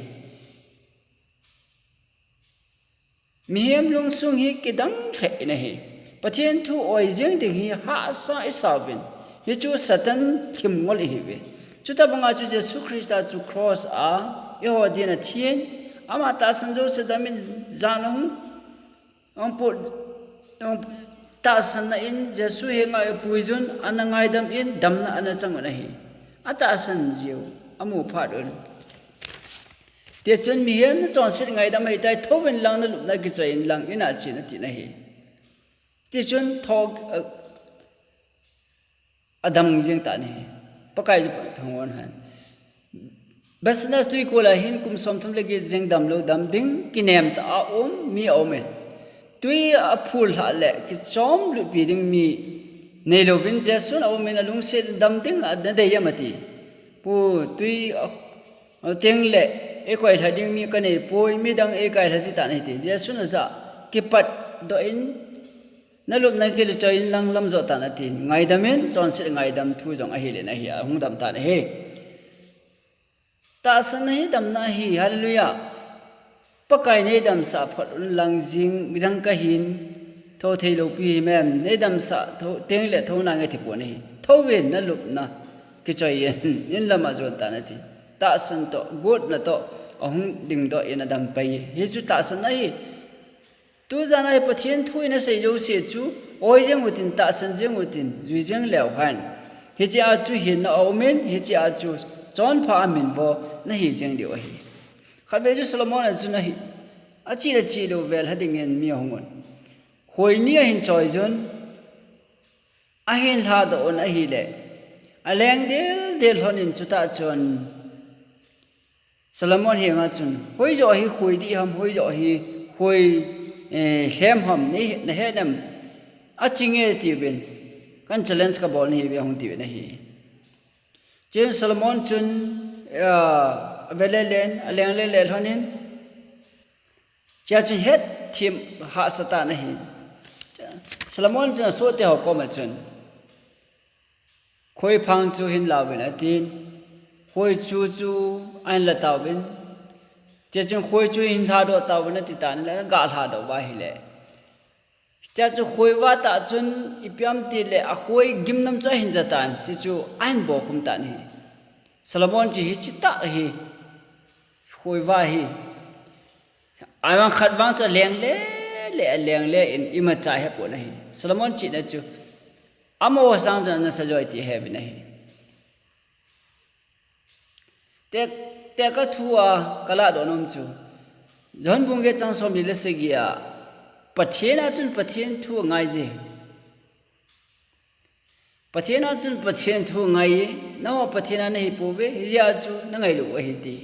Mihem lungsung hi kidang lheh in ahi. Pathen thu oi jeng ding hi hahsa isauvin. Hichu Satan lhimngol ihiuve. Chutobanga chu Jesu Christa chu cross a eiho din athin, ama tahsan jouse damin jan ahung, ahung put, ahung tahsanna in Jesu henga ipuijun, ana ngaidam in damna ana chang un ahi. Atahsan jiu amu phat un. Tichun mihem nachonset ngaidam ahitai, thouvin lang nalupna kichoi in lang ina chen atin ahi. Tichun thok, a, adam jeng tan ahi. Pakai chu thangvah hen. Bethsaida twikol a hin kum somthum le get jeng damlou dam ding kinem tah a um mi aumin. Twi aphul lhah le kichom lutpi ding mi neilouvin Jesun aumin alungset dam ding ana dei em ati. Pu, twi a Ateng le, eikoi lha ding mi kanei poi, midang eikoi lha ji tan ahi ti. Jesun ajah, kipat doh in, nalupna kichoi in lang lam jo tan ati. Ngaidam in, chonset ngaidam thu jong ahile nahi, ahung dam tan ahi. Tahsan ahi, damna ahi, hallelujah. Pakai neidamsah phot un lang jing, jang kahin, tho thei lou pi hi mem, neidamsah tho, teng le tho nange ti pon ahi. Tho in nalupna kichoi in, in lam a jon tan ati. Tahsan toh, gotna toh, ahung dingdoh in adam pai. Hichu tahsan ahi. Tujan a hi Pathen thu in asei jouse chu, oi jeng utin, tahsan jeng utin, jui jeng leu hen. Hiche a chu hinna aum in, hiche a chu chonpha a min vo nahi jeng diu ahi. Khatvei chu Solomon a chun ahi, achih le chih lou vel ha dingin mi ahung un. Khoi ni ahin choi jun, ahin lhadoh un ahile, aleng del del lhon in chutah chun, Solomon henga chun, hoijoh hi khoi dih ham, hoijoh hi khoi, eh, lhem ham, nei, nahet em? Achinge tiuvin, kan challenge kabol nahiuve hung tiuvin ahi. Chun Solomon chun, ah, avele len, aleng le le lhon in, chea chun hetthim hahsa tan ahi. Solomon chun asohte ho koma chun, khoi phang chu hin lauvin atin, khoi chu chu ahin la tauvin, chea chun khoi chu hin lhadoh tauvin ati tan le, aga lhadoh uva ahile. Chea chu khoi uva tah chun ipi ham tile, akhoi gimnam chu ahin ja tan, chea chu ahin bokhum tan ahi. Solomon chu hiche tah hi, khoi uva hi. Ahivang khat vang chu aleng le le, aleng le in imacha hepon ahi. Solomon chihna chu, amaho sang chun anasa joi ti heuvin ahi. Te, tekah thu a kalahdoh nom chu, John bung get chang somli le sagi a, Pathen a chun Pathen thu angai je. Pathen a chun Pathen thu angai, nangho Pathen a nahi pouve, hijeh a chu nangai lou u ahi ti.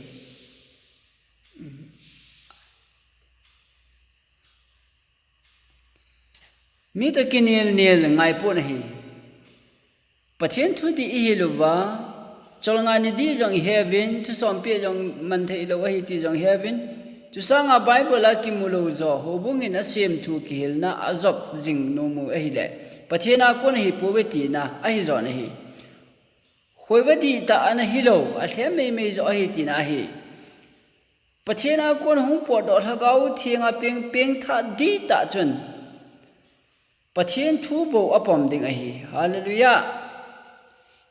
Mi toh kinel nel ngai pon ahi. Pathen thu dih ihi louva, cholngah ni dih jong iheuvin, thusompeh jong manthei lou ahi ti jong iheuvin, chusanga Bible a kimu lou jo, houbung in asem thu kihilna ajop jing nom u ahile, Pathen a kon ahi pouve tina ahi jo ahi. Khoi uva dihtah ana hilou, alhem meimei jo ahi tina ahi. Pathen a kon hung potdoh Lhagao Theng a peng, pengthah dihtah chun Pathen thu bou apom ding ahi. Hallelujah.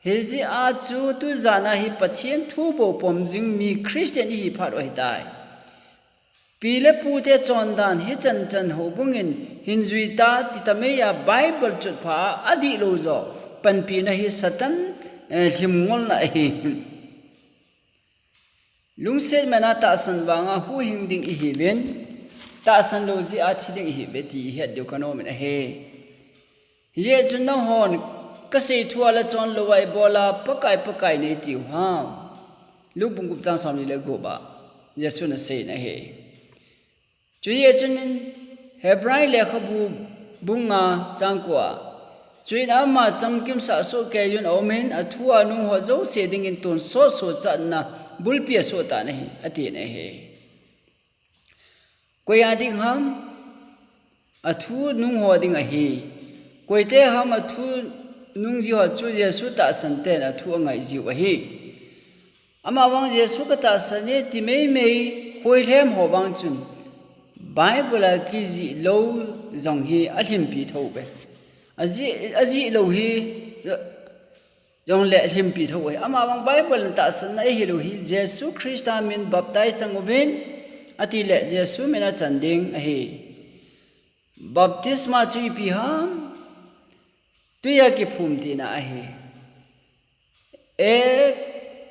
Hijeh a chu tujan a hi Pathen thu bou pom jing mi Christian ihi phat u ahitai. Pi le pu te chondan hichan chan houbung in hin jui ta ti tamei a Bible chotpha a adih lou jo panpina hi Satan, eh, lhimngolna ahi. Lungset man a tahsan vanga huhhing ding ihiuvin, tahsan lou jeh a thi ding ihiuve ti ihet diu kanom in ahi. Hijeh chun nanghon kasei thu a la chon lou a ibola Pakai, Pakai nei tiu ham? Luke bung gup chang somli le gup a Jesun asei in ahi. Chuti chun Hebrai lekhabu bung nga chang ko a, chuin ama chamkimsah soh keiyun aumin, athu a nungho jouse dingin tonsot sochatna bulpi asoh tan ahi, atin ahi. Koi a ding ham athu nungho ding ahi? Koite ham athu nungjiu ho chu Jesu tahsan ten athu angai jiu ahi. Amavang Jesu katahsan e ti meimei hoilhem ho vang chun Bible a kijih lou jong hi alhimpi thou ve. Ajih, ajih lou hi jongle alhimpi thou ve. Amavang Bible in tahsanna ihi lou hi Jesu Christa min baptize chang uvin, atile Jesu min a chan ding ahi. Baptisma chu ipi ham? Tui a kiphum tina ahi. E,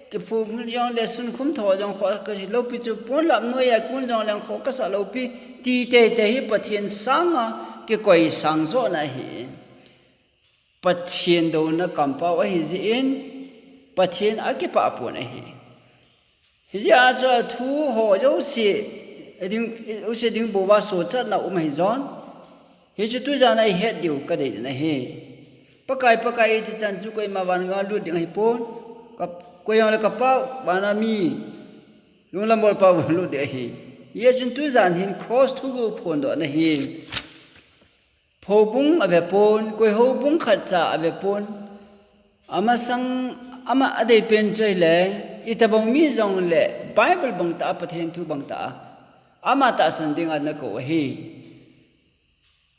kiphum jongle sunkhum tho jong kho kasah lou pi chu, ponlap noiya kun jongleng kho kasah lou pi, ti teitei hi Pathen sanga kikoi sang johna ahi. Pathen douna kampau ahi jeh in, Pathen akipah pon ahi. Hijeh a chu athu ho jouse, ading, jouse ding bou a sochatna um ahi jong. Hichu tujan a ihet diu kadei in ahi. Pakai, Pakai iti chan chu koima van gah lut ding ahipon. Ka, koi jongle ka Pa vana mi, Lunglam bolpa bol u ding ahi. Hijeh chun tujan hin cross thu gou phondoh na hi. Houbung ave pon, koi houbung khat cha ave pon. Amasang ama adei pen chu ahile, itobang mi jongle Bible bang tah a, Pathen thu bang tah a, ama tahsan dinga nakou ahi.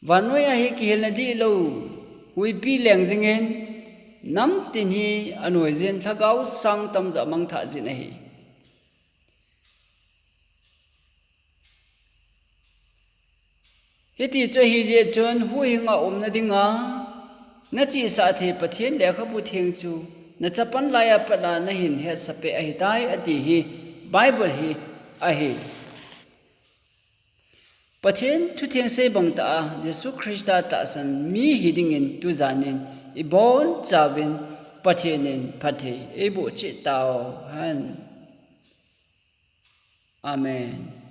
Vannoi a hi kihilna dihlou, huipi leng jingin, namtin hi anoi jin, lhagao sang tamjo amangthah jin ahi. Hiti chu ahijeh chun huhhinga umna dinga, nachihsah thei Pathen lekhabu theng chu, nachapan laiya pat a nahin hetsah peh ahitai ati hi, Bible hi ahi. Pathen thutheng sei bang tah a, Jesu Christa tahsan mi hi dingin tujanin, ibonchauvin Pathen in phatthei eiboh cheh tauhen. Amen.